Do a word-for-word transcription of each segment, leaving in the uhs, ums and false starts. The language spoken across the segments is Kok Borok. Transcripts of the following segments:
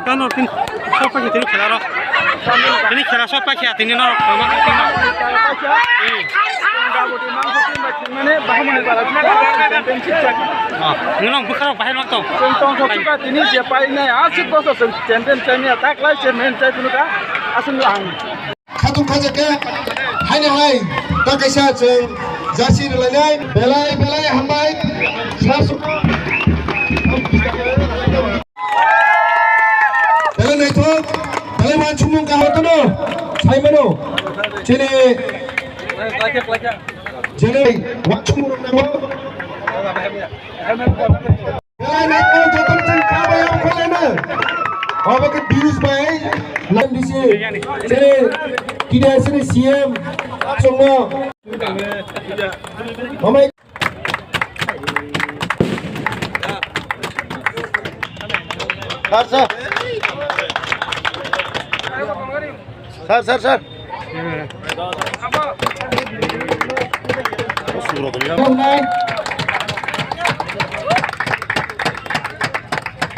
Kano tin sokpa khe tini khela rok. Tini khela sokpa khe tini norok khama khe tini. Nino bwkha rok bahai rok to. Tini je pai nai aswk boso chwng champion champion taklai champion chai phunu ka aswk ang. Khatung khajakya haino hai ta kaisa chwng jersey rwlainai belai belai hambai. Belai naithok, belai wansukmung kaham tono, sai mano. Chini, chini wansukmung rok nango. Belai naithok, joto chwng kabai ang kholeno. Obo khe views bai, lam disi. Chini, kini asini C M, chungo. Omai. Sir, sir. Sir, sir, sir.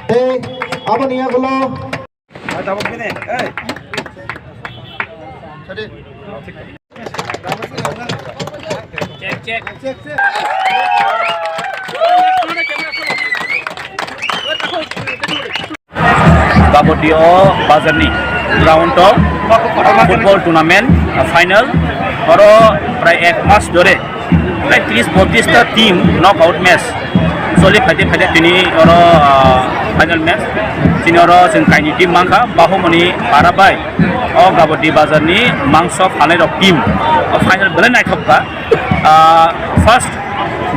Hey, aboni yagulo. Gabotio bazarni ground o football tournament final, oro prai ek mas dore prai tris botris ta team knockout match choli phaide phaide tini oro, ah, final match. Tini oro chwng kaini team mankha Bahumoni Para bai o Gaboti bazarni mangso phalnai rok team o final belai naithok kha. Ah, first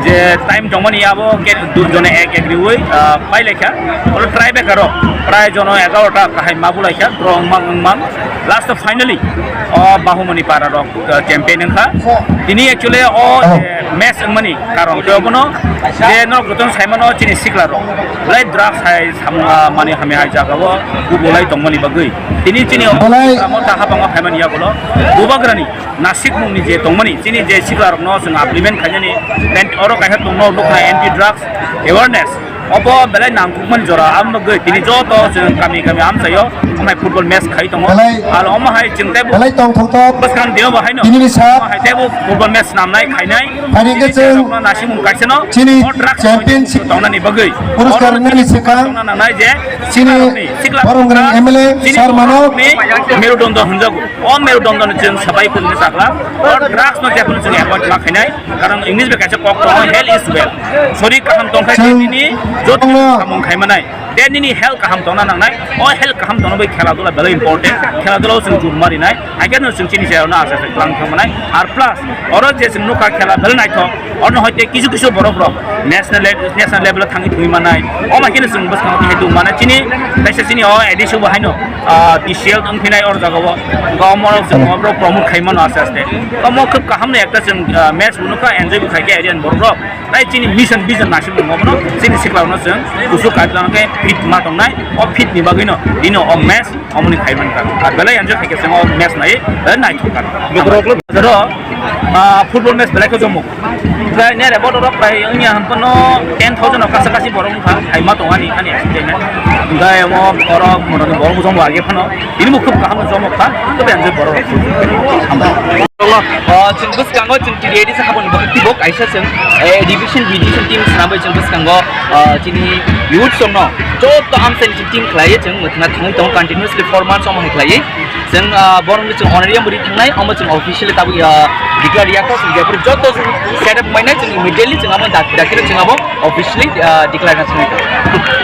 je time tongmani abo ke du-, jone ek ek riui, ah, pai lekha. Oro try bekaro prai jono egaroh ta kahai ma bulaikha, draw wngmang wngmang. Last o finally o Bahumoni Para rok, ah, champion wngkha. Tini actually o, eh, match wngmani karon khe obono je norok jotono saimano chini sikla rok belai drugs hai samung, ah, mani hamya hai jaga o kubulai tongmani bagwi. Tini chini o amo ta habang o phaimani yagulo bubagrani nasikmungni je tongmani, chini je siklarokno chwng upliftment khainani, and oro kaisa tongno nukha anti drugs awareness. Obo belai nangkukmani jora, amo bagwi tini joto chwng kami kami amchaio, omo hai football match khai tongo. Belai, aro omo hai chwng teibo belai tongthoktok. Bwskang dino bo haino. Tinini sa omo hai teibo football match namnai khainai. Phani khe chwng nasimung kaisano chini o drugs championship tongnani bagwi. Puruskar rinani swkang tongna nangnai je chini sikla Boromgwrang M L A chini sir mano. Merudondo hwnjago. O merudondo ni chwng sabai philni sakla. O drugs no jephuru chwng avoid ma khainai. Karon English bai kaisa kok tongo, health is wealth. Sori kaham tongkha chwng nini joto tongno samung khaimanai. Tei nini health kaham tongna nangnai. O health kaham tongna bai khela dula belai important. Khela dula o chwng jur marinai. Haikhe no chwng chini chayarno asai asai twlang thangmanai. Ar plus, oro je chwng nukha khela belai naithok. Orno hoite kisu kisu borok rok national le-, national level o thangwi thangwi manai. O ma kheno chwng bwskango tini dum manai. Chini, kaisa chini o A D C bo haino, ah, T C L wng phinai or jaga o. Ga omo rok chwng omo rok promote khai mano aste aste. Omo khub kaham no ekta chwng, ah, match bo nukha, enjoy bo khai khe area ni borok rok. Tai chini mission vision naisik tongo bono, chini sikla no chwng kusu kaitlano khe fit ma tongnai, o fit ni bagwi no dino o match omoni khai mankha. Ar belai enjoy khai khe chwng o match nai, belai naithok kha. Jero, ah, football match belai khe jomok. Prai nere bodo rok prai wngya hwn phano ten thousand o kasa kasi borok wngkha, hai ma tong ani, ani experience. Hwnkhe omo borok mono ni borok jomok age phano, ini bo khub kaham jomok kha, tei enjoy borok rok. Chwng bwskango chwng T D I D sakha boni bwkhak tibok kaisa chwng, eh, division B division team swnamwi chwng bwskango, ah, chini youth songno joto amchaini chwng team khlaiwi chwng mwthangna thangwi tongo continuously four months omo hai khlaiwi. Chwng, ah, borokno chwng honorarium bo ri thangnai, omo chwng officially tabuk, ah, declare ya kho, chwng joto chwng set up mainai chwng immediately chwng abo dak-, dakti chwng abo officially, ah, declare na thangwi tongo.